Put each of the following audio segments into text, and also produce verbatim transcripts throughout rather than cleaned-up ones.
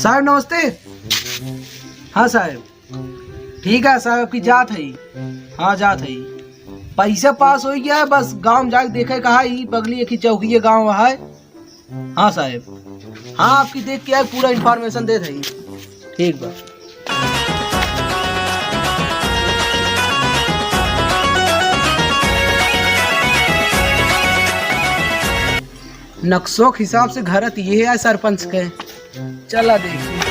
साहेब नमस्ते। हाँ साहेब, ठीक है साहेब, अबकी जात है। हाँ जात है, पैसा पास होइ गया है, बस गाँव में जाके देखे कहा ई बगली एक ही चौकी है गाँव है। हाँ साहेब, हाँ अबकी देख के आए, पूरा information देत है। ठीक बा। नक्शो के हिसाब से घर त ये है सरपंच के। चला देखी।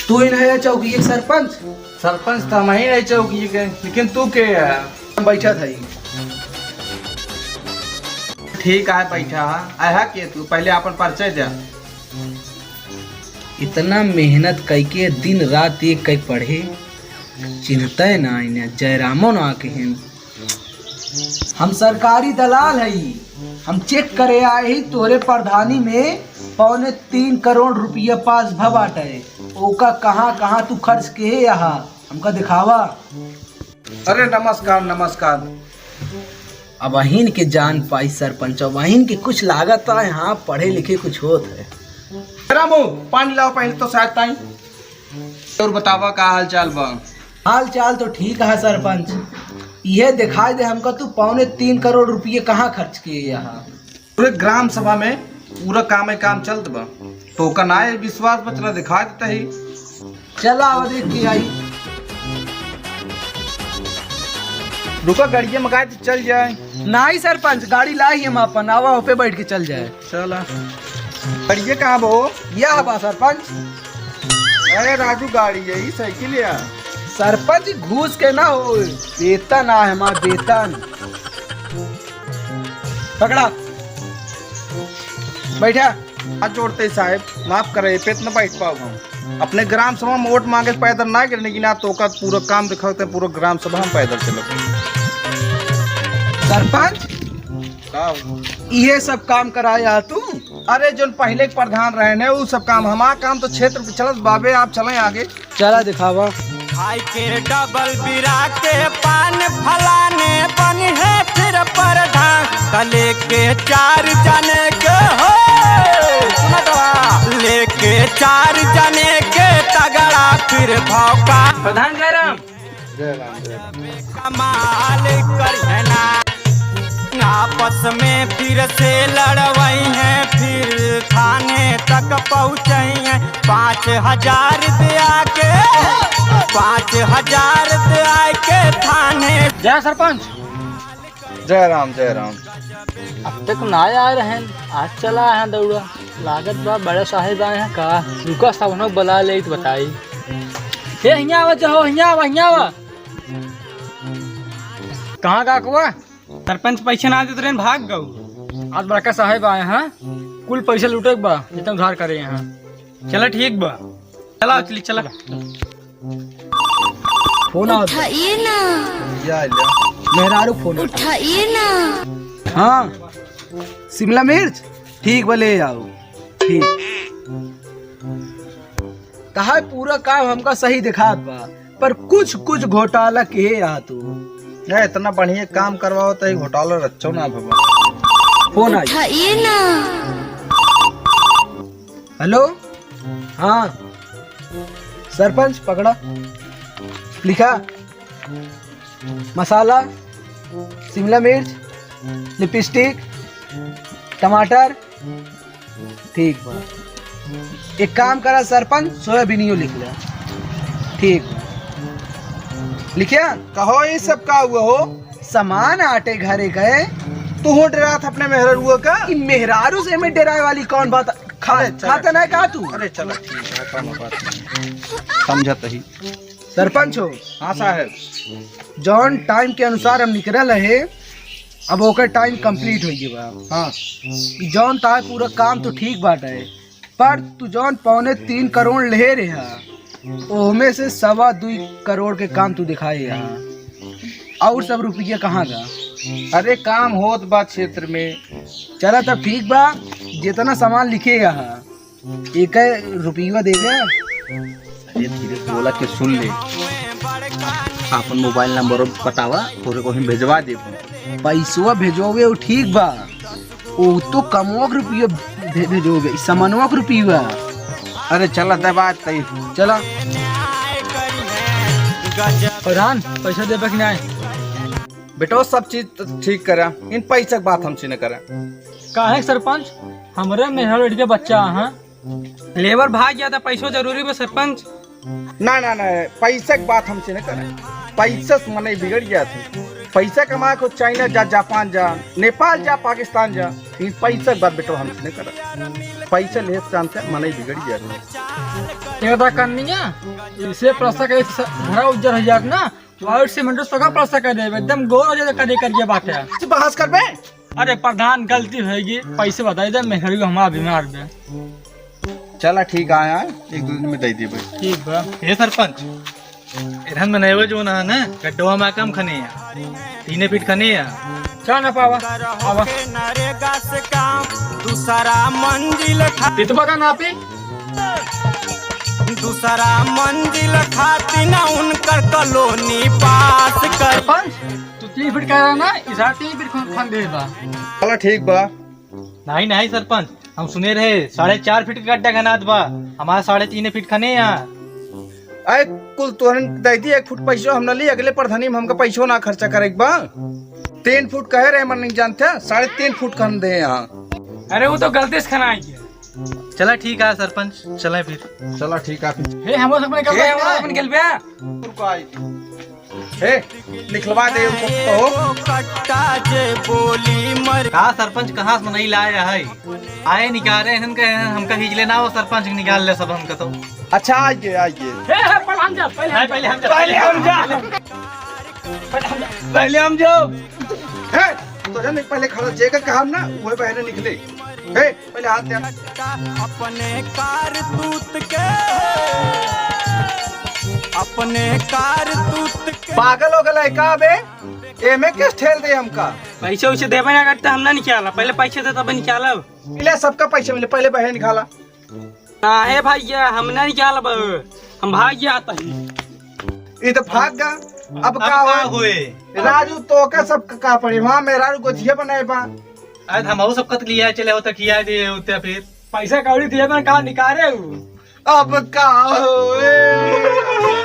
तू ही नहीं है चौकी के सरपंच? सरपंच तो हम ही नहीं चौकी के, लेकिन तू के है? हम बैठा था ही। ठीक है, बैठा है। आया के तू, पहले अपन परिचय दे। इतना मेहनत कइके दिन रात एक कइ पढ़े, चिन्हते ना इन्हें, जयरामो ना आके हैं। हम सरकारी दलाल हई, हम check करे आए ही तोहरे प्रधानी में पौने तीन करोड़ रुपया पास भ बाटे, ओका कहाँ कहाँ तू खर्च किहे यहाँ, हमका दिखावा। अरे नमस्कार, नमस्कार। अब अहिन के जान पाई सरपंच, अब अहिन के कुछ लागत है, हाँ पढ़े लिखे कुछ होत है। रामू, पानी लाओ पहले तो साथ ताई। और बतावा का हाल चाल बा? हाल चाल तो ठीक है सरपंच, इहे दिखाई दे हमका तू पौने तीन करोड़ रुपये कहाँ खर्च किहे यहाँ? पूरे ग्राम सभा में पूरा काम ही काम चलत बा, तो ओका ना ये विश्वास बा, चला दिखा देता ही। चला आवा देख के आई। रुका, गाड़िया मंगाए तो चल जाए। नाहीं सरपंच, गाड़ी लाई हम अपन, आवा ओपे बैठ के चल जाए। चला। गाड़िया कहाँ बा हो? यह बा सरपंच। अरे राजू, गाड़ी यही साइकिल या। सरपंच घूस के ना हो, वेतन आ हमार वेतन। पकड़ा, बैठा। हाथ जोड़ते साहेब, माफ करे, पे त न बैठ पाओ हम। अपने ग्राम सभा में वोट मांगे पैदल ना गिरने की ना, तो का पूरा काम दिखाते हैं, पूरा ग्राम सभा हम पैदल चलते। सरपंच, का हो? इहे सब काम कराया तू? अरे, जोन पहले के प्रधान रहे ने, उ सब काम, हमार काम तो क्षेत्र पे चलत बाबे, आप चलें आगे। चला दिखावा। खाई के डबल बिरा के पान फलाने बनी है फिर प्रधान। त लेके चार जने के हो, सुनत बा? लेके चार जने के तगड़ा फिर भौका। प्रधान जयराम। जय राम, जय राम। कमाल करिहना, आपस में फिर से लड़वई हैं, फिर थाने तक पहुँचई हैं। पाँच हजार दिया के, पाँच हजार दिया के थाने। जय सरपंच। जय राम, जय राम। अब तक ना आए रहेन, आज चला आए हैं दौड़ा। लागत बा बड़ा साहेब आए हैं का? रुका, सबनो बुला लेई त बताई। हे, हियाँ आवा, जाओ, हियाँ आवा, हियाँ आवा। कहाँ का कुआ? सरपंच पैसा ना देत रहेन, भाग गऊ। आज बड़का साहेब आए हैं, कुल पैसा लूटे के बा, जितना उधार करे हैं। चला ठीक बा, चला चली, चला। फोन आवत बा। उठाइए ना। या, या। मेहरारू फोन आवत बा। उठाइए ना। हाँ, शिमला मिर्च ठीक बा, ले आओ। ठीक। तहार पूरा काम हमका सही दिखात बा, पर कुछ कुछ घोटाला किहे आ तू। ए, इतना बढ़िया काम करवाओ त ई घोटाला रच्चो ना भवा। फोन आई। उठाइए ना। हेलो, हाँ सरपंच, पकड़ा, लिखा, मसाला, शिमला मिर्च, लिपस्टिक, टमाटर। ठीक बा, एक काम करा सरपंच, सोयाबीनियो लिख ले। ठीक बा, लिखिया। कहो, ई सब का हुआ हो? सामान आटे घरे गए। तू हो डरात अपने मेहरारुआ का? ई मेहरारू से हमें डराए वाली कौन बात? खा, अरे चला, खाता नहीं का तू? अरे चला, ठीक है, कौनो बात नहीं। समझत ही। सरपंच हो। हाँ साहेब। जौन टाइम के अनुसार हम निकरल रहे, अब ओकर टाइम complete होइ गया बा। हाँ। ई जौन तार पूरा काम तो ठीक बाटे, पर तू जौन पौने तीन करोड़ लेहे रहा, ओहमे से सवा दुई करोड़ के काम तू दिखाए यहाँ। और सब रुपया कहाँ गा? अरे काम होत बा क्षेत्र में। चला तब ठीक बा, जितना सामान लिखे यहाँ, एक रुपया दे दे। अरे धीरे से बोला के सुन ले। आपन मोबाइल नंबर बतावा, तोरे को हम भेजवा देबो। पैसवा भेजोगे, वो ठीक बा, वो तो कमवा के रुपया भे-, भेजोगे, ई समनवा के रुपया। अरे चला, दे बात तई। चला। प्रधान, पैसा देबे कि नाहीं? बेटो, सब चीज तो ठीक करा, इन पैसा के बात हमसे न करा। काहे सरपंच, हमरे मेहर लड़के बच्चा हैं। लेबर भाग गया था, पैसो जरूरी बा सरपंच। ना, ना, ना, पैसा के बात हमसे न करा। पैसा से मनई बिगड़ गया था। पैसा कमा को चाइना जा, जापान जा, नेपाल जा, पाकिस्तान जा, इन पैसा के बात बेटो हमसे न करा। पैसा लेत जानते मनई बिगड़ गया था। ये तो करनी है, इसे पैसा के स-, घरा उज्जर हो जात ना, वाइट सीमेंट से सगळा प्लास्टर कर देबे, एकदम गोर हो जाए, करिया करिया बाटे। तू बहस करबे? अरे प्रधान, गलती होइगी, पैसे बताई दे, मेहरी हमार बीमार बे। चला ठीक आया, एक दो दिन में दे देबे। ठीक बा। हे सरपंच, इधर में नैवे जो ना है ना, गड्ढवा में कम खने या, तीने फीट खने या। चल ना पावा, आवा। नरेगा से काम, दूसरा मंजिल खा- इतबा का नापी? दूसरा मंजिल खातिर ना उनकर कॉलोनी पास कर। सरपंच, तू तीन फीट कह रहा ना, इधर तीन फीट खन, खन दे बा। चला ठीक बा। नहीं, नहीं सरपंच, हम सुने रहे साढ़े चार फीट का गड्ढा खनात बा, हमारा साढ़े तीन फीट खने या। अरे कुल तोहन दे दी एक फुट पैसो हम न ली, अगले प्रधानी में हमका पैसो ना खर्चा करे के बा। तीन फुट कहे रहे, मन नहीं जानते, साढ़े तीन फुट खन दे यहाँ। अरे वो तो गलती से खनाई है। चला ठीक है सरपंच, चले फिर। चला ठीक है फिर। हे, हमरो सब निकल ए, बे, हमरो सब निकल बे। रुको आई। हे, निकलवा दे उनको तो। कट्टा जे बोली मर। का सरपंच, कहाँ से मनई लाए है? आए निकाले, इन्हन के, हमका हिजले ना हो सरपंच, निकाल ले सब हमका तो। अच्छा, आइए, आइए। हे, हे, पहले हम जा, पहले हम नहीं, पहले हम जा। पहले हम जा। पहले हम जा। पहले हम जाओ। हे, तो जन पहले खड़ा जेकर काम ना, वही पहले निकले। हे, पहले हाथ दे। अपने कारतूत के, अपने कारतूत के। पागल हो गया है का बे? एमे केस ठेल दे हमका। पैसे वैसे देबे ना करते, हम ना निकाला। पहले पैसे दे तब निकालब। मिले, सबका पैसे मिले, पहले बहन निकाला। ना हे भैया, हम ना निकालब, हम भाग जाता ही। ये तो भाग गा। अब अब का का होए? होए? राजू, तो का सब का पड़े? वहाँ मेहरारू गोझिया बनाए बा। आज हम सब कत लिया चले होता, खिया दिए होते फिर। पैसा कौड़ी दिए बा, का निकाले हु? अब का होए?